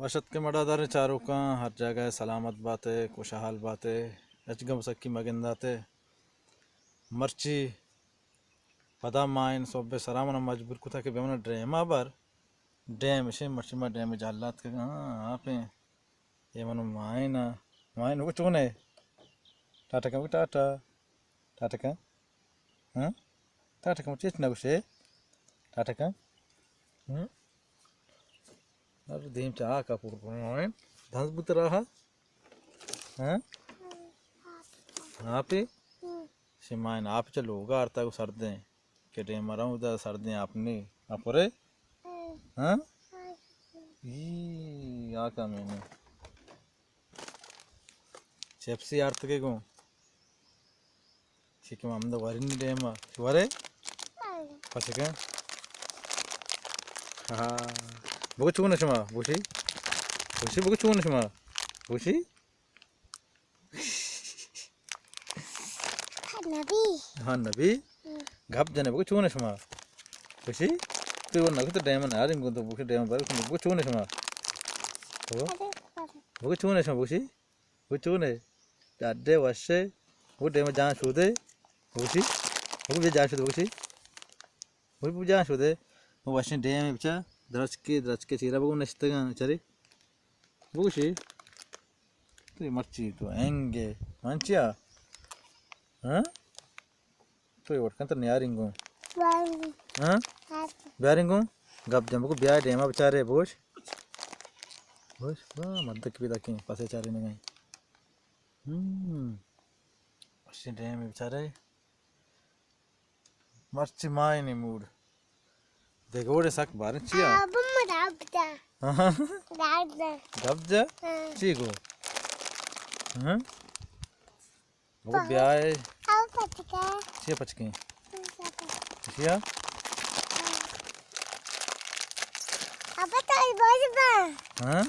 وش اتکے مڑاداریں چاروکاں، ہر جاگہ ءَ سلامت بات ئے، خوشحال بات ئے، ہچ گم سکی مہ گندات ئے۔ مرچی پدا ماہین صبح ءِ سرا من ءَ مجبور کتگ کہ بیا من ءَ ڈیم ءَ بر۔ ڈیم اش انت، مرچی ما ڈیم ءِ جہلا اتکگ آں، ہاں، آپ ایں۔ اے من ءَ ماہین ءَ، ماہین بگو چون ئے؟ ٹاٹا کن، بگو ٹاٹا۔ ٹاٹا کن۔ ہاں؟ ٹاٹا کن، چیچ نہ گوشے۔ ٹاٹا کن۔ ہم؟ ارے دیم چا آ کا پور پور ماہین۔ دنز بوت رہا۔ ہاں؟ آپ ئے؟ شمائن آپ چہ لوگ ءَ آرتگ ءُ سردیں کہ ڈیم ءَ رؤں، ادا سردیں آپ نی۔ آپ ورے؟ ہاں؟ ای آ کا میں نے۔ چپسی آرتگے گوں۔ چی کہ ما ہمدا ورینی ڈیم ءَ۔ چی ورے؟ پچ کن۔ ہاں۔ بگو چون ئے شما؟ بگوشی؟ بگوشی، بگو چون ئے شما؟ بگوشی؟ نبی۔ ہاں، نبی۔ ہم۔ گپ جنے، بگو چون ئے شما؟ بگوشی؟ تو وہ نگو تو ڈیم ءَ نہ رنگو تو بگوشی ڈیم ءَ بر، بگو چون ئے شما؟ بگو۔ ارے، ارے۔ بگو چون ئے شما؟ بگوشی؟ بگو چون ئے؟ ڈڈ ئے، وش ئے؟ بگو ڈیم ءَ جان شودے؟ بگوشی؟ بگو بیا جان شودے بگوشی؟ بگو بیا جان شودے؟ بگو وشیں ڈیم ءَ بچا درچکے، درچکے چیرا بگو نشتگاں چرے؟ بگوشی؟ تو مرچی تو انگے۔ من چیا؟ ہاں؟ تو اے وڑ کن تو نیارینگوں۔ بیارینگوں۔ ہاں؟ ہاں۔ بیارینگوں؟ گپ جن بگو بیا ڈیم ءَ بچارے بگوش۔ بگوش، واہ، مدک پیدا کیں، پسے چارے نگائیں۔ ہم۔ وشیں ڈیم ءَ بچارے۔ مرچی ماہینی موڈ۔ دگہ وڑے سک باریں چیا؟ آ، بم داب دا۔ ہاں۔ داب دا۔ دب جا؟ ہاں۔ چی گو؟ ہاں؟ بگو بیا اے۔ آ پچکا۔ چیا پچکیں؟ چیا؟ ابا تو بوز با۔ ہاں؟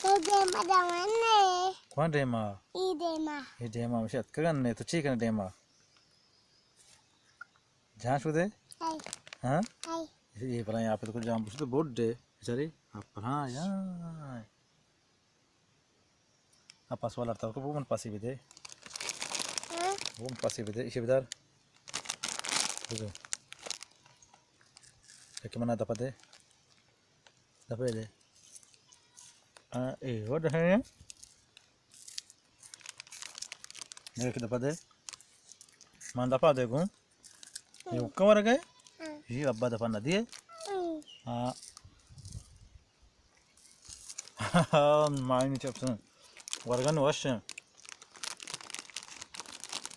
تو ڈیم ءَ دوان نے۔ کون ڈیم ءَ؟ ای ڈیم ءَ۔ ای ڈیم ءَ مشی اتکگن نے، تو چی کنے ڈیم ءَ؟ جان شودے؟ ہاں؟ ہاں۔ اے بلاہیں آپ تو جان بوشتے بوڈے، بیچارے، آپ ہاں، یا۔ آپ پاس والا تو کو من پاسی بدے۔ ہاں؟ وہ پاسی بدے، اسے بدار۔ بدے۔ کہ منا دپا دے۔ دپا دے۔ آ، اے، وہ دے۔ دیکھ دپا دے۔ من دپا دے گوں۔ یہ حکم ورگے؟ ہاں۔ یہ ابا دپا نہ دیے۔ ہاں۔ ہاں، ماہینی چپس ہیں۔ ورگن وش ہیں۔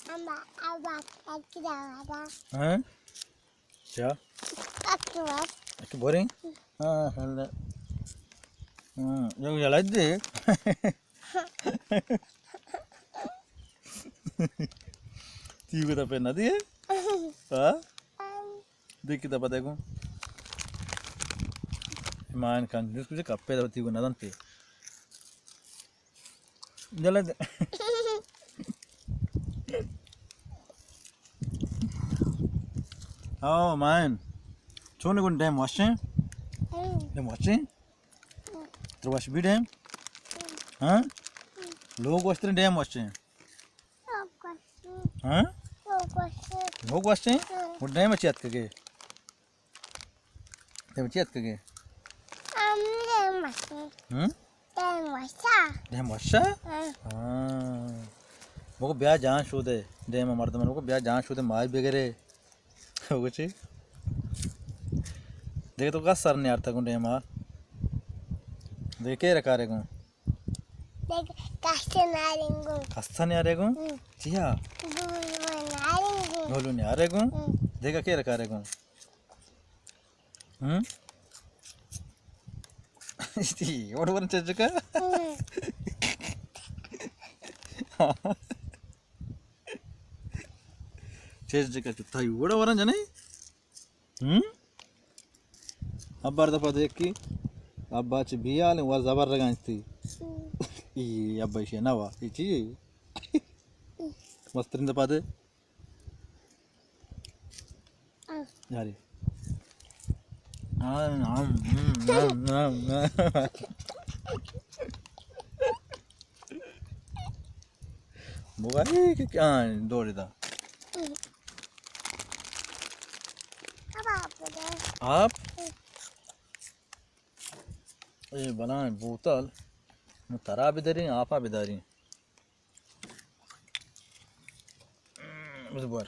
ابا، ابا، ابا، ابا۔ ہاں؟ چیا؟ اکی بس۔ اکی بوریں؟ ہاں، ہلے۔ ہاں، جو یلائد دے۔ تیوگا دپے نہ دیے؟ ہاں؟ دیکھ دپا دیکھو۔ مان کن جس کچھ کپے دپا تیوگا نہ دنتے۔ جلد۔ او مائن، چون گون ڈیم وشیں؟ ڈیم وشیں؟ تر وش بی ڈیم؟ ہاں؟ لوگ وشتر ڈیم وشیں؟ ہاں؟ لوگ وشیں؟ وہ ڈیم چیت کگے؟ ڈیم چی اتکگے؟ ہم ڈیم وشیں۔ ہم؟ ڈیم وشا۔ ڈیم وشا؟ ہاں۔ ہاں۔ بگو بیا جان شودے، ڈیم مردم بگو بیا جان شودے ماہی بگرے۔ بگو چی؟ دیکھ تو کس سر نیارتا گوں ڈیما۔ دیکھ کے رکھا رہے گوں۔ دیکھ کس نیارے گوں۔ کس نیارے گوں؟ ہم۔ چیا؟ گولو نیارے گوں۔ گولو نیارے گوں؟ ہم۔ دیکھ کے رکھا رہے گوں۔ ہم؟ وڑ ورن چیز کا؟ چیز کا چتا ہی وڑ ورن جنے؟ ہم؟ ابا دفعہ دیکھ کی، ابا چ بیال ور زبر رگانتی۔ ای ابا شے نوا، ای چی؟ مسترین دفعہ دے۔ یاری۔ آم، آم، ہم، آم، آم، آم۔ بگا، اے کہ کیا دوڑی دا؟ آپ؟ اے بلائیں بوتل، نوں ترا بدریں، آپا بداریں۔ بس بور۔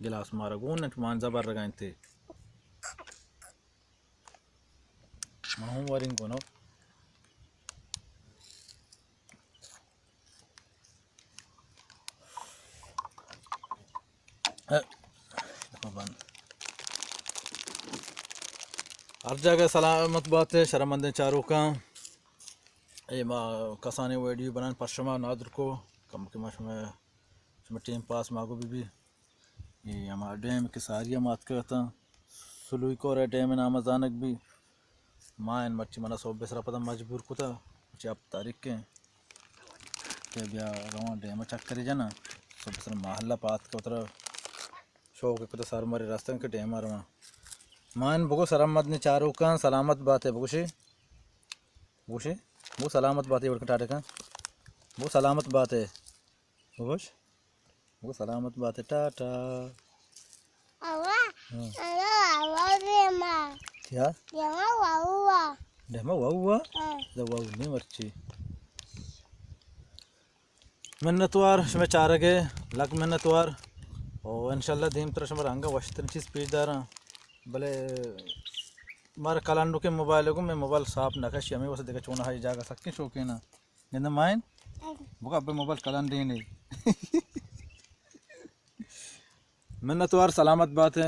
گلاس مارا گون انت، مان زبر رگا انت۔ من ہوں وریں گونو۔ ہر جاگہ سلامت بات ئے، شرمندیں چاروکاں۔ اے ما کسانیں ویڈیو بنان پر شما نادر کو، کم کہ ما شما، شما ٹیم پاس ماگو بی بی۔ اے ہما ڈیم کہ ساری ہم آتکگ اتاں، سلوئی کور ءِ ڈیم ءِ نام ءَ زانگ بی۔ ما ان مرچی منا صبح سرا پدا مجبور کتا، مرچی ہپت تاریخ ءَ کہ بیا رواں ڈیم ءَ چکرے جناں۔ صبح سرا ماہلہ پات کو ترا شوق کتا سر مرے راستن کہ ڈیم ءَ رواں۔ ما ان بگو سرمد نے چاروکاں سلامت بات ئے بگوشے۔ بگوشے۔ بگو سلامت بات ئے وڑکن ٹاٹکاں۔ بگو سلامت بات ئے۔ بگوش۔ بگو سلامت بات ئے، ٹاٹا۔ اوا، ہاں۔ اوا، اوا، دیما۔ کیا؟ دیما، اوا، اوا۔ دیما، اوا، اوا؟ ہاں۔ دا اوا نی مرچی۔ منتوار شمے چارگ ءِ، لک منتوار۔ او انشاءاللہ دیمتر شمارا انگا وشتریں چیز پیش داراں۔ بلے مارا کلانڈوکیں موبائل گوں، مئے موبائل ساپ نہ کشی، ہمے واسطہ دگہ چوناہا اے جاگہ سکیں شوقین آں۔ گندہ مائن؟ بگو ابے موبائل کلان دینے۔ منتوار، سلامت بات ئے۔